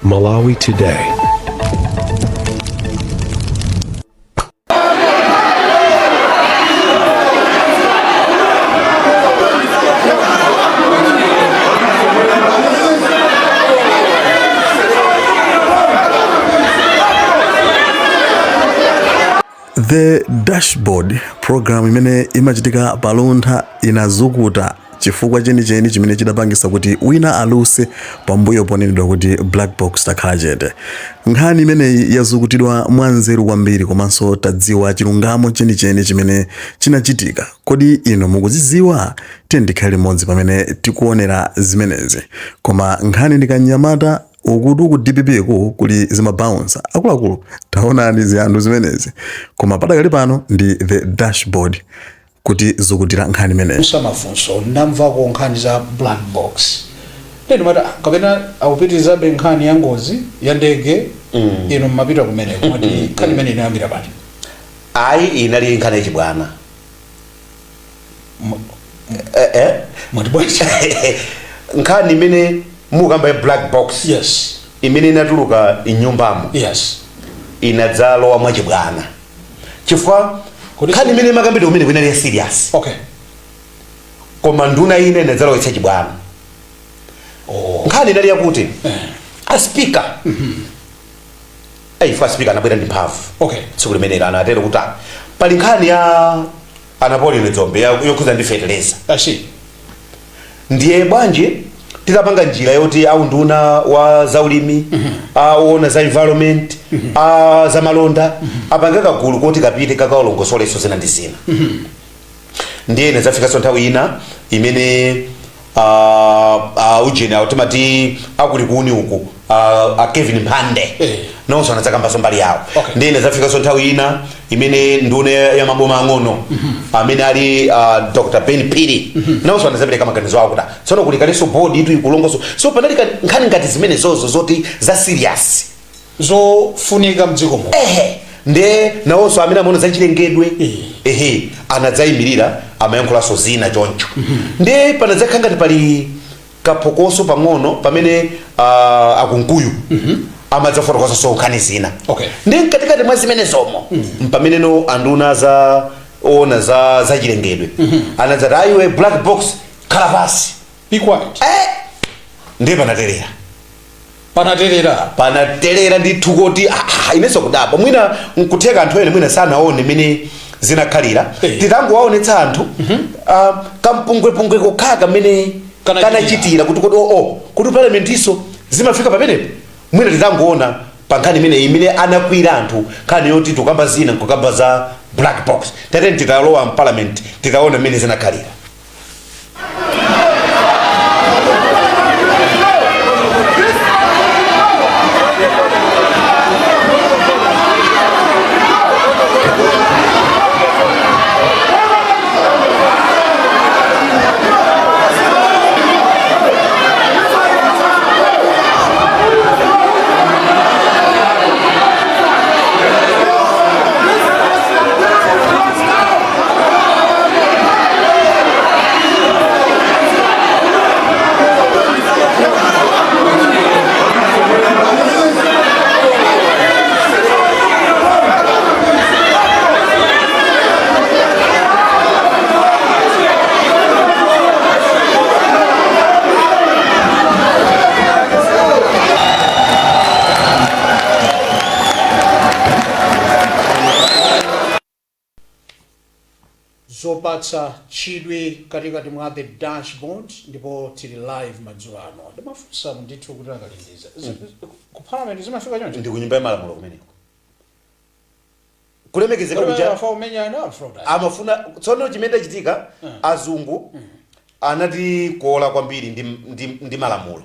Malawi Today. The Dashboard program imene imachitika pa Luntha inazukuta chifukwa chenicheni chimene chidapangisa kuti wina aluse pambuyo ponenedwa kuti black box takhala chete. Nkhani imeneyi yazukutidwa mwanzeru kwambiri komanso tadziwa chilungamo chenicheni chimene chinachitika. Kodi inu mukuzidziwa? Tiyeni tikhale limodzi pamene tikuonera zimenezi. Koma nkhani ndi kamnyamata ukutu ku dpp ku kuli zimabouncer akuluakulu taonani ziyanthu zimenezi koma padakali pano ndi the dashboard kutizukutira nkhani imeneyi funsa mafunso ndamvako nkhani za black box then mata kapena akupitirizabe nkhani ya ngozi ya ndege inu mmapita kumeneko mwati nkhani imene inayambira pati Ayi, inali nkhani yachibwana. Eh, eh. Mwati bwanji? Nkhani imene mukamba ya black box imene inatuluka m'nyumbamo inadzalowa mwachibwana chifukwa nkhani imene imakambidwa kumene inali ya serious koma nduna ina inadzalowetsa chibwana. Nkhani inali yakuti a speaker ayi a speaker anabwera ndi mphamvu tsiku limenelo anatero kuti ah, pali nkhani ya a Napoleon Dzombe yokhudza ndi feteleza. I see. Ndiye bwanji titapanga njira yoti aunduna wa zaulimi, aona za environment, a zamalonda apange kagulu koti kapite kakalongosolenso zina ndi zina. Ndiye inadzafikanso nthawi ina imene ujeni awo timati akulikuni uku a Kevin Mphande nawonso anadzakambanso mbali yawo. Ndiye inadzafikanso nthawi ina imene nduna ya maboma ang'ono amene ali Dr Ben Phiri nawonso anadzapereka maganizo awo kuti tsono kuli kalenso board itu ikulongoso so panali nkhani ngati zimenezozo zoti za serious zofunika mdziko muno. Ehe, nde nawonso amene amaona za chilengedwe ehe anadzayimirira amayankhulanso zina choncho. Nde panadzakhala ngati pali kaphokoso pang'ono pamene a Kunkuyu amadzafotokozanso nkhani zina. Nde mkatikati mwa zimenezomo mpameneno anduna za oona za chilengedwe anadzati ayiwe black box khala pasi. Be quiet. Ndiye panaterera. Panaterera. Panaterera ndithu koti inenso kudabwa mwina nkutheka anthu ena mwina sanaone mmene zinakhalira. Titangowaonetsa anthu kampungwepungwe kokha kamene Kanachitira. kanachitira kuti kuti oh, oh, kuti parliamentinso zimafika pamenepo mwina titangoona pa nkhani imene imene anakwira anthu nkhani yoti tikamba zina nkukamba za black box. Tateni titalowa mparliament titaona mmene zinakhalira. Zopatsa chidwi katikati mwa The Dashboard ndipo tili live madzulo ano. Ndimafunsa ndithu kuti akalindiza ku parliament zimafika choncho? Ndi kunyumba ya malamulo kumeneko kulemekezeka kuja. Afa umenyana afroda. Amafuna tsono chimene chachitika azungu anatikola kwambiri ndi malamulo.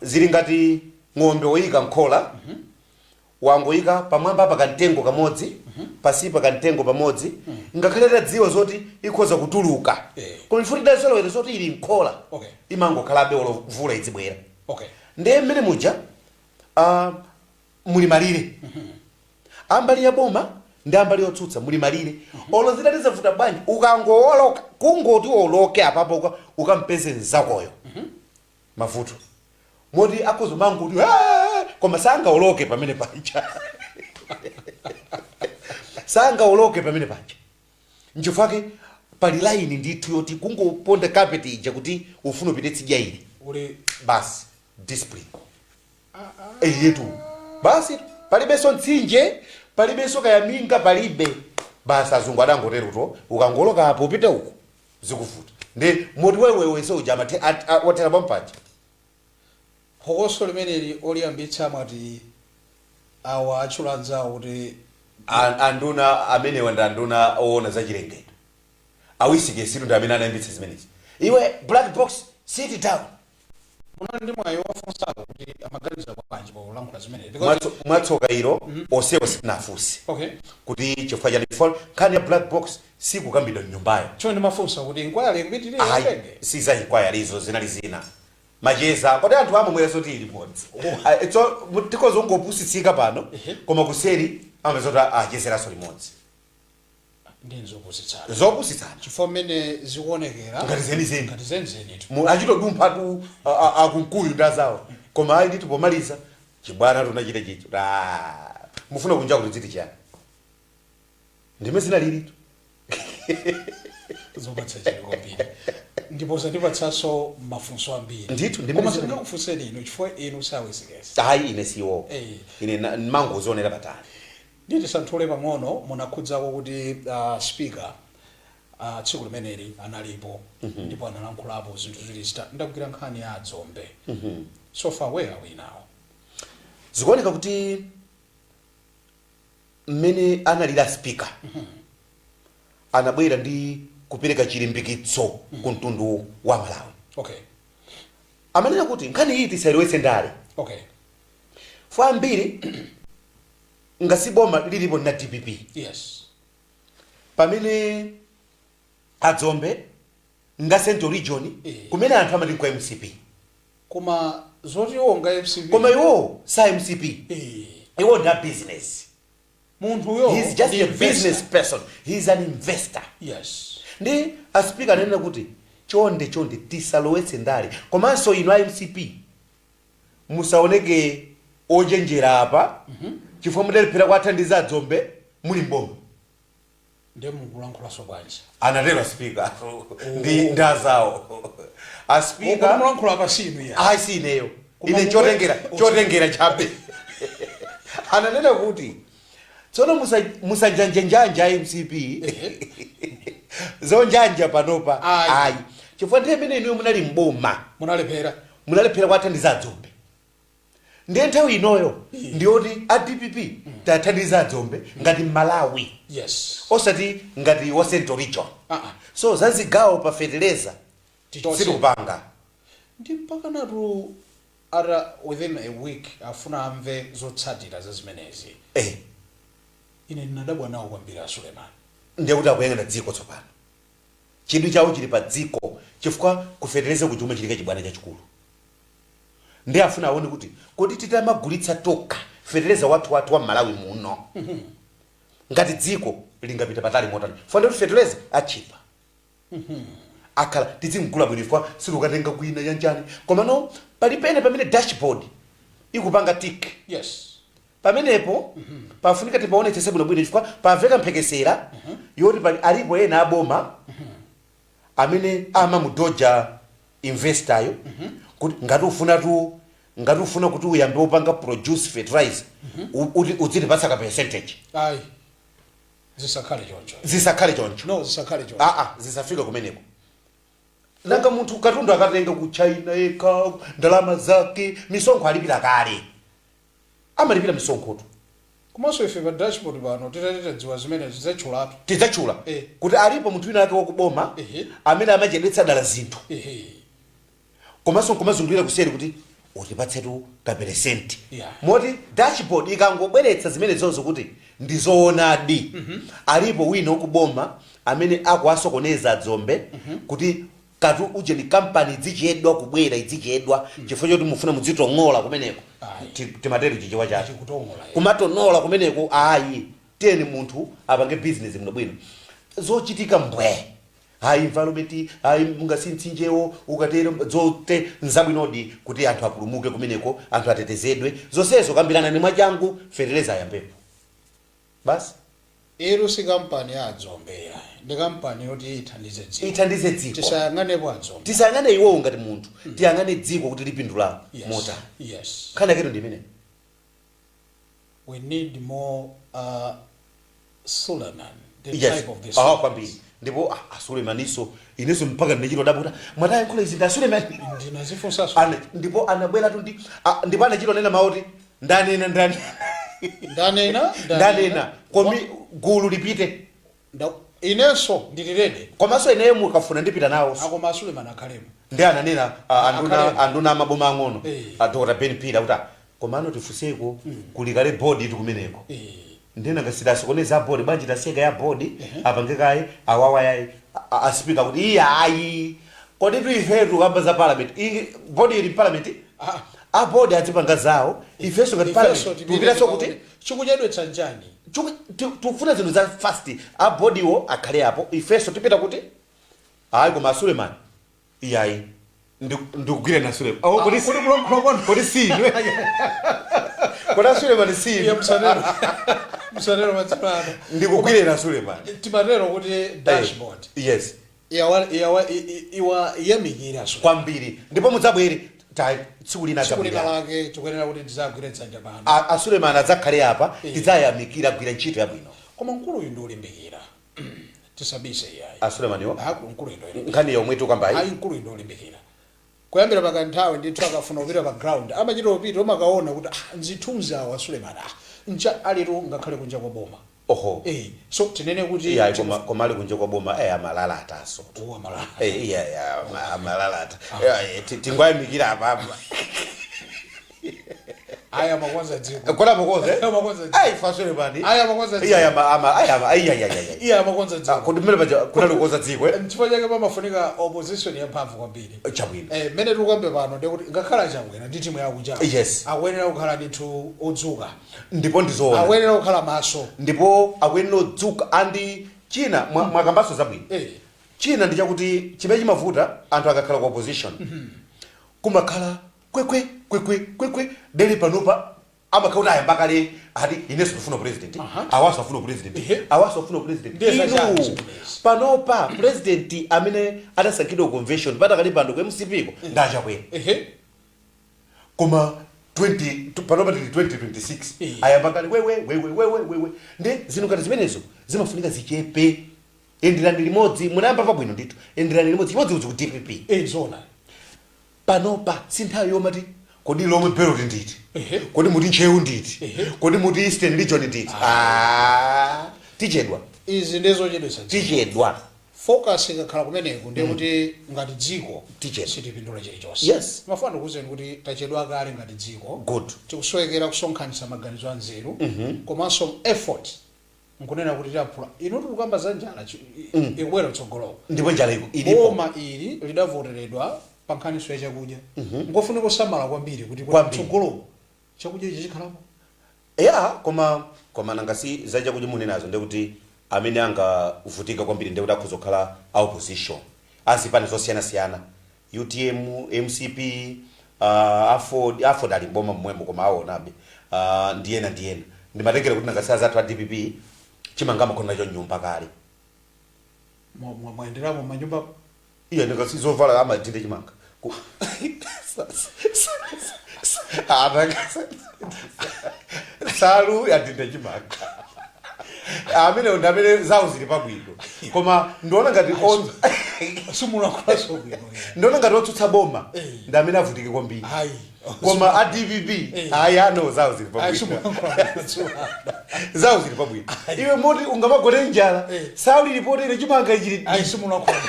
Zili ngati ng'ombe woyika nkhola, wangoyika pamwamba pa kamtengo kamodzi, pansi pa kamtengo pamodzi, ngakhale tadziwa zoti ikhoza kutuluka, koma chifukwa tidazolowera zoti ili mkhola, imangokhalabe olo mvula idzibwera. Ndiye mmene muja muli malire ambali ya boma ndi ambali yotsutsa, muli malire olo zitati zavuta bwanji ukangowoloka kungoti uwoloke apapo ukampeze mzakoyo mavuto moti akhoza mangoti "Eh!" Koma sangaoloke pamene paja, sangaoloke pamene paja. Nchifukwa pali laini ndithu yoti kungoponda carpet ija kuti ufuna upite tsidya ili, uli basi, discipline eyetu, basi, palibenso mtsinje, palibenso kayaminga, palibe. Basi, azungu adangotero to ukangoloka apo upite uku, zikuvuta. Ndi moti wewewe uja wathera pampaja. Phokoso limeneli oliyambitsa mwati awa atchula anzawo kuti Anduna amenewa ndi anduna oona zachilengedwe, a Wisike Silu, ndi amene anayambitsa zimenezi. "Iwe, black box, sit down." Munali ndi mwayi wafunsako kuti amaganiza bwanji polankhula zimenezi? Because Mwatsoka ilo onsewo sitinafunse kuti chifukwa chani, chifukwa nkhani ya black box sikukambidwa mnyumbayo. Choncho ndimafunsa kuti inquiry ikupitirira Ayi. ndege? Siza inquiry, izo zinali zina macheza. Kodi anthu amamwera zoti ili limodzi? Ah, so tikozo ungopusitsika pano, koma kuseri amazoti achezeranso limodzi. Ndi nzopusitsana. Zopusitsana. Chifukwa mmene zikuonekera ngati zenizeni. Ngati zenizenitu. Achitodumphatu akunkuyu ndi azawo, koma ayi ndithu, pomaliza chibwana tunachita chicho. Ah, mufuna kunja kuti dziti chiyani? Ndime zinalilitu. Zopatsa chidwi kwambiri, ndipo zandipatsanso mafunso ambiri. Ndithu, ndimene Koma zinali. sindingakufunseni inu chifukwa inu sawisikesi. Ayi, ine siwo. Ine mangozionera patali. Nditi santhule pang'ono, munakhudzako kuti speaker tsiku limeneli analipo ndipo analankhulapo zinthu ziwiri zitatu. Ndakugwira nkhani ya adzombe. So far, where are we now? Zikuoneka kuti mmene analira speaker, anabwera ndi kupereka chilimbikitso ku mtundu wa Malawi. Amanena kuti nkhani iyi tisayilowetse ndale. Fo ambiri ngasi boma lilipo na DPP, pamene adzombe nga Central Region, kumene anthu amati kwa MCP. Koma zoti iwo nga MCP. Koma iwo sa MCP. Iwo ndi a business. Munthuyo He's just ndi a investor. business person, he's an investor. Ndi a speaker ananena kuti chonde chonde tisalowetse ndale, komanso inu a MCP musaoneke ochenjera apa, chifukwa mudalephera kuwathandiza adzombe muli mboma. Ndiye mukulankhulaso bwanji? Anatero speaker ndi azawo a speaker. Mulankhula pa sinu ya? Ayi, si ineyo. Koma Ine chotengera chotengera chabe. Ananena kuti tsono musanjanjenjanja a MCP, zonjanja panopa Ayi. ayi, chifukwa nthawi imene inuyo munali mboma munalephera. Munalephera kuwathandiza adzombe. Ndiye nthawi inoyo ndiyoti a DPP tathandiza adzombe ngati Malawi, osati ngati wa Central Region. So zazigawo pa feteleza Tichotse. sitikupanga. Ndi mpaka natu ata within a week afuna amve zotsatira za zimenezi. Ine ndinadabwa nawo kwambiri a Suleiman. Ndiye kuti akuyang'ana dziko tsopano, chidwi chawo chili pa dziko, chifukwa kufetereza kuchuma chilika chibwana chachikulu. Ndi afuna aone kuti kodi titamagulitsa tokha fetereza wathu wathu wa Malawi muno ngati dziko lingapita patali motani? Funa kuti fetereza achipa, akhala tizimgula bwino, chifukwa silikukatenga kwina yanjani. Komano pali pene pamene dashboard ikupanga tick, pamenepo pafunika tipaonetsese bwinobwino, chifukwa pamveka mphekesera yoti pali alipo ena aboma amene amamudoja investor kuti ngati ufuna tu, ngati ufuna kuti uyambe upanga produce fertilizer, udzitipatsa ka percentage. Ayi, zisakhale choncho. Zisakhale choncho. No, zisakhale choncho. Aa, zisafike kumeneko. Nanga munthu katundu akatenga ku China yekha, ndalama zake, misonkho alipira kale, amalipira misonkhotu. Komanso ife pa dashboard pano titati tadziwa zimene zidzatchulatu. Tidzatchula kuti alipo munthu wina ake wakuboma amene amachedwetsa dala zinthu, komanso nkumazungulira kuseri kuti utipatsetu ka percent. Moti dashboard ikangobweretsa zimene zonso kuti ndizoonadi, alipo wina wakuboma amene akuwasokoneza adzombe kuti katu ujeni kampani idzichedwa kubwera, idzichedwa chifukwa choti mufuna mudzitong'ola kumeneko. Ayi. Timatero Chichewa chacho. Chikutong'ola, eh. Kumatonola kumeneko ayi, tiyeni munthu apange business bwinobwino. Zochitika mbwe. Hayi, environment, hayi, mungasi mtsinjewo ukatero, zote nzabwinodi kuti anthu apulumuke kumeneko, anthu atetezedwe, zonsezo kambirana ni mwachangu, fetereza ayambepo basi. Iru si kampani ya Adzombe, ndi kampani yoti ithandize dziko. Ithandize dziko. Tisayang'anepo Adzombe. Tisayang'ane iwowo ngati munthu, tiyang'ane dziko kuti lipindula motani. Nkhani yaketo ndi imene. We need more Suleiman, the type of this. Awa kwambiri. Ndipo Asulemaniso inenso mpaka ndinachita dapo kuti mwatayankhula izi ndi Asulemani. Ndinazifunsanso. Ndipo anabweratu ndi ndipo anachita nena mawu kuti ndanena, ndanena. Ndanena. Ndanena komi gulu lipite. Inenso ndili ready. Komanso ineyo mukafuna ndipita nawo. Akoma Asuleiman akhalemo. Ndi ananena anduna Akhalemo. anduna amaboma ang'ono, a Dr. Ben Phiri, akuti komano tifunseko kuli kale board itu kumeneko. Ndena ngasidasokoneza board bwanji, taseka ya board apange kaye awawa yayi. Asipika kuti iye ayi, kodi tu ifetu kamba za parliament, board ili parliament. A board azipanga zawo, ifenso ngati Ifenso parliament tipite. tikupitanso kuti Chikuchedwetsa njani? Tikufuna zinthu za fast. A boardiwo akhale apo, ifenso tipita kuti ayi. Koma Asuleman iyayi, ndikugwira na Suleiman. Oh, kodi Kodi kulankhula kwanu? Kodi si inu? Kodi Asuleman si Iye inu? msanero, msanero matsipano. Ndikugwira na Suleiman. Timatero kuti dashboard iwayamikira so. Kwambiri. Ndipo mudzabwere ta tsiku lina. Tsiku lina adzabwera lake tikuyenera kuti tidzagwire dzanja pano. Asuleman adzakhale apa, tidzayamikira, gwira ntchito yabwino. Koma mkuluyu ndi ulimbikira, tisabise iyayi. Asulemaniwo? Aku mkuluyu ndi olimbikira. Nkhani yomwe tukambayi. Ayi, mkuluyu ndi olimbikira kuyambira pakanthawi ndithu. Akafuna kupita pa ground amachita kupita, umakaona kuti nzithunzi awa Suleiman ncha alitu ngakhale kunja kwa boma. So tinene kuti Iyayi, koma ali kunja kwa boma amalalataso. Uwa malala. Iyayi, amalalata. Tingoyamikira apapa. Aya, amakonza dziko. Kodi amakonza? Amakonza dziko. Ayi, fa Suleiman. Aya, amakonza dziko. Iyayi, ama ama ayi, ama ayi, ayi, ayi. Iye amakonza dziko. Kodi mmene paja kunali kukonza dziko? Nchifukwa chake pamafunika opposition yamphamvu kwambiri. Chabwino. Mmene tikukambe pano ndikuti ngakhale Achakwera ndi timu yakunja akuyenera kukhala ndithu odzuka. Ndipo ndizoona. Akuyenera kukhala maso. Ndipo akuyenera odzuka. Andi china mwakambaso zabwino. China ndi chakuti chimene chimavuta, anthu akakhala ku opposition kumakhala kwekwe kwekwe kwekwe dele. Panopa amakhala kuti ayamba kale, ati inenso ndifuna president, awaso afuna president, awaso afuna president. Ndiye zachani Inu, zimenezi? Panopa president amene adasankhidwa convention patakali pano ku MCP ko ndachakwera. Koma 20 panopa tili 2026, ayamba kale wewe wewe wewe wewe. Ndi zinthu ngati zimenezo zimafunika zichepe. Enderani limodzi, munayamba pabwino ndithu, enderani limodzi chimodzimodzi ku DPP. Zona. Panopa si nthawi yomati kodi Lomwe Belt nditi, kodi muti Ntcheu nditi, kodi muti Eastern Region nditi. Ah, tichedwa. Izi ndizochedwetsa dziko. Tichedwa. Focus ikakhala kumeneko ndiye kuti ngati dziko Tichedwa. sitipindula chilichonse. Mafuna ndikuwuzeni kuti tachedwa kale ngati dziko. Tikusowekera kusonkhanitsa maganizo anzeru komanso effort nkunena kuti tiaphula. Inu, tikukamba za njala ikubwera kutsogoloko. Ndipo njala ilipo. Boma ili lidavoteredwa pa nkhaniso ya chakudya. Ngofunika kusamala kwambiri kuti Kwambiri. kutsogoloko chakudya ichi chikhalapo. Ya, koma nangasi za chakudya munenazo, ndekuti amene angavutika kwambiri ndekuti akhoza kukhala a opposition, azipani zosiyanasiyana, UTM, MCP, AFORD. AFORD ali mboma momwemo koma aonabe, ndiyena ndiyena. Ndimatengera kuti nangasi azathu a DPP chimanga amakhona nacho nyumba kale. Mwayenderamo manyumba? Iya, ndingasi zovala amadinde chimanga. Salu yadinda chimanga. Amene ndi amene zawo zili pabwino, koma ndiona ngati Simulankhulaso bwino. Ndiona ngati otsutsa boma ndi amene avutike kwambiri. Ayi. Koma a DPP, ayi, ano zawo zili Ayi, pabwino. Simulankhula. Zawo zili pabwino. Iwe moti ungamagone njala, salu ilipotere, chimanga chili? Ayi, simulankhula,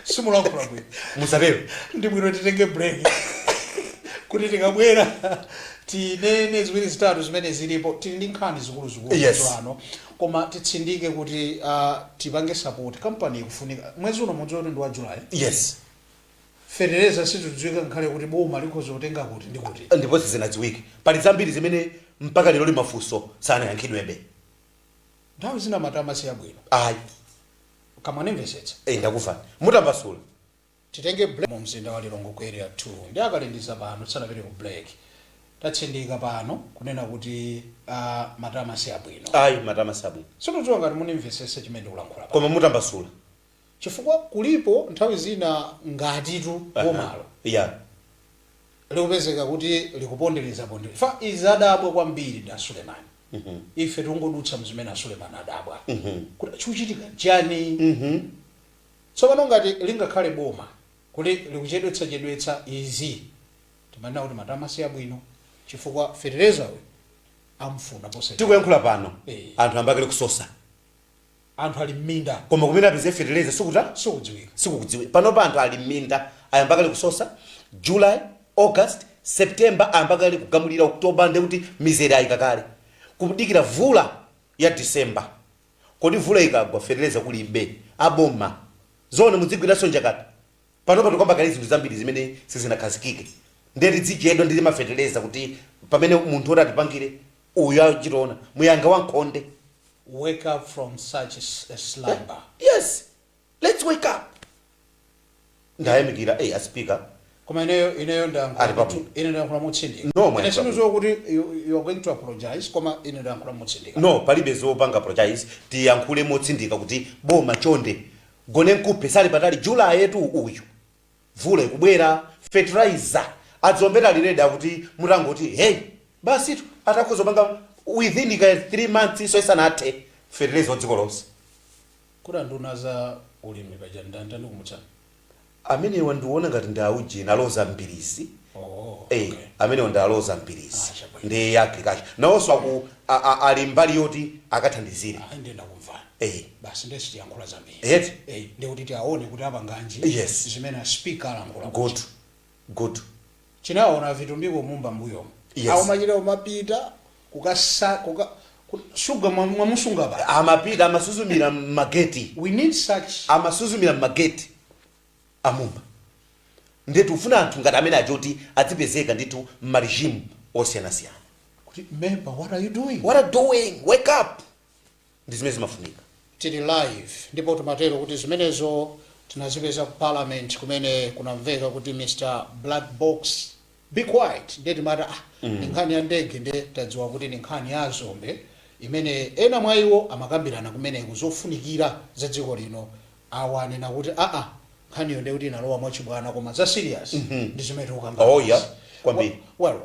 simulankhula bwino. Musatero. Ndi bwino titenge break kuti tikabwera tinene ziwiri zitatu zimene zilipo. Tili ndi nkhani zikuluzikulu ano, koma titsindike kuti tipange support kampani ikufunika. Mwezi uno mudziwa kuti ndi wa July. Fetereza situdziwika ngakhale kuti boma likhoza kutenga kuti ndi kuti. Ndipo sizinadziwike. Pali zambiri zimene mpaka lero limafunso sanayankhidwebe. Nthawi zina matama si abwino. Ayi. Kamwanimvetsetsa? Eh, ndakufani, mutambasula. Titenge break mu mzinda wa Lilongwe ku Area 2 ndi akalindiza pano. Tisanapite ku break, tatsindika pano kunena kuti matama si abwino. Ayi, matama si abwino. Sikudziwa ngati munimvetsetse chimene ndikulankhula pano. Koma mutambasula. Chifukwa kulipo nthawi zina ngatitu bomalo likupezeka kuti likupondereza pondereza fa izi. Adabwa kwambiri da Sulemani. Ife tingodutsa mzimene a Sulemani adabwa kuti chikuchitika chani. Tsopano ngati lingakhale boma kuti likuchedwetsa-chedwetsa izi, timanena kuti matama si abwino, chifukwa fetereza uyu amfuna posachedwa. Tikuyankhula pano, anthu ambakale kusosa. Anthu ali m'minda. Koma kumene apeze fetereza sikuta sikudziwika. Sikukudziwika. Panopa anthu ali m'minda, ayambakale kusosa. July, August, September, ayambakale kugamulira. October, ndekuti mizere ayikakale kudikira vula ya December. Kodi vula ikagwa, fetereza kulibe, aboma zone mudzigwiranso njakata? Panopa tikambakale zinthu zambiri zimene sizinakhazikike, ndiye tidzichedwa ndi mafetereza kuti pamene munthu oti atipangire uyu achitoona muyanga wankhonde. Wake up from such a slumber. Yes, let's wake up. Ndayamikira a Speaker. Koma ineyo Ali pabwino. Ine ndayankhula motsindika. No, Ine mwayankhula. sindidziwa kuti you are going to apologize, koma ine ndayankhula motsindika. No, palibe zopanga apologize. Tiyankhule motsindika kuti boma chonde, gone nkuphe sali patali. July yetu uyu, vula ikubwera, fertilizer adzombera ali ready, akuti mutangoti hey, basitu, atakhoza panga within ka 3 months, so isanathe fertilizer wa dziko lonse. Kuti anduna za ulimi paja ndandani kumutsani? Amenewa ndiona ngati ndi aujeni aloza mbirizi. Oh. Eh. Okay. Amenewa ndi aloza mbirizi. Ah, chabwino. Ndi agriculture nawonso aku ali mbali yoti akathandizire. Ah, ndiye ndakumvani. Basi, ndesi tiyankhula zambiri. Eti. Eh, ndikuti tiaone kuti apanganji zimene a Speaker alankhula. Good, good. Chinaona Vitumbiko Mumba mbuyomo. Awo machita umapita kukasa kuka shuga mwamusunga pa. Amapita, amasuzumira mmageti. We need such. Amasuzumira mmageti amumba. Ndetu ufuna anthu ngati amene achoti adzipezeka ndithu mma regime osiyanasiyana. Kuti member, what are you doing? What are doing? Wake up. Ndi zimene zimafunika. Tili live, ndipo timatero kuti zimenezo tinazipeza ku Parliament, kumene kunamveka kuti "Mr Black Box, be quiet." Ndiye timati, ah, ni nkhani ya ndege. Ndiye tadziwa kuti ni nkhani ya Zombe imene ena mwa iwo amakambirana kumeneku zofunikira za dziko lino. Awa anena kuti aa, nkhaniyo ndiye kuti inalowa mwachibwana, koma za serious ndi zimene tikukamba. Oh, yeah. Kwambiri. Well,